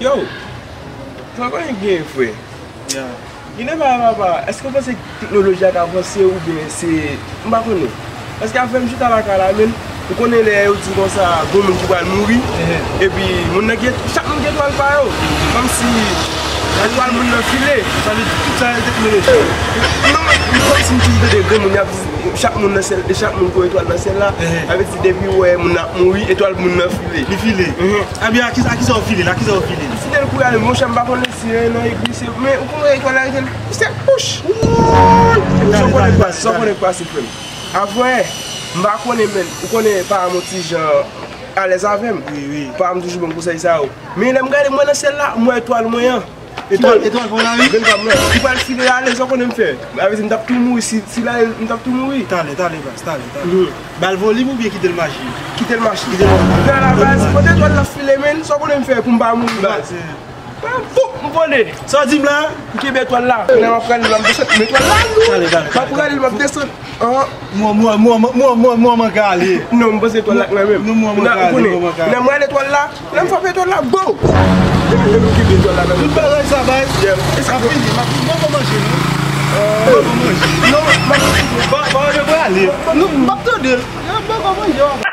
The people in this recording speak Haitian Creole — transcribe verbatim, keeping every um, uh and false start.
Yo, sa konnen gen frè. Gen de bagay papa, èske w panse teknoloji a ka avanse oubyen se, m pa konnen. Paske avè m chita lakay la menm, ou konnen lè yo di konsa gon moun ki pral mouri, epi moun nan gen, chak moun gen etwal pa yo. Kòmsi etwal moun nan file. Sa vle di tout sa se teknoloji. Non, kòmsi m toujou tande granmoun y ap di chak moun nan syèl, chak moun gon etwal nan syèl la. Sa vle di depi w wè moun nan ap mouri, etwal moun nan file. Li file. Ebyen, a kisa, a kisa w file la? A kisa w file? Fidèl pou ale, monchè, m pa konnen si e nan eglise, men ou konn wè etwal la rete l, se pouch. Sa w konnen k pase, sa w konnen k pase, frè m. Avè, m pa konnen, men ou konnen paran m yon ti jan alèz avè m. Paran m toujou ban m konsèy sa yo. Men lè m gade mwen nan syèl la, m wè etwal mwen an. Etwal, etwal fò la, wi. Vennkat mwen, ki pral file ale, sa w konnen m fè? Sa vle di m t ap tou mouri, si, si l ale, m t ap tou mouri. Talè, talè, baz, talè, talè. Ba l volim oubyen kite l mache? Kite l mache. Kite l mache. Nan la baz, kote etwal la file, men, sa w konnen m fè pou m pa mouri, baz? Pou m vole. Sa w di m la? M kenbe etwal la. Nan m ap rale l, m ap desann. Men etwal la lou. Talè, talè, talè. M ap rale l, m ap desann. An. Mwen, mwen, mwen, mwen, mwen, mwen, mwen ka ale. Non, m panse etwal la k nan men m. Non, mwen, mwen ka ale, mwen, mwen ka ale. Nan m rale etwal la. Lè m frape etwal la, bo! Lè m kenbe etwal la nan men m. Tout bagay sa bay. Ap fini, m ap, mwen, mwen manje, non. Mwen, mwen manje. Non, m ap, pa, pa, yo prale. Non, m ap tande l. Yo poko manje, w ap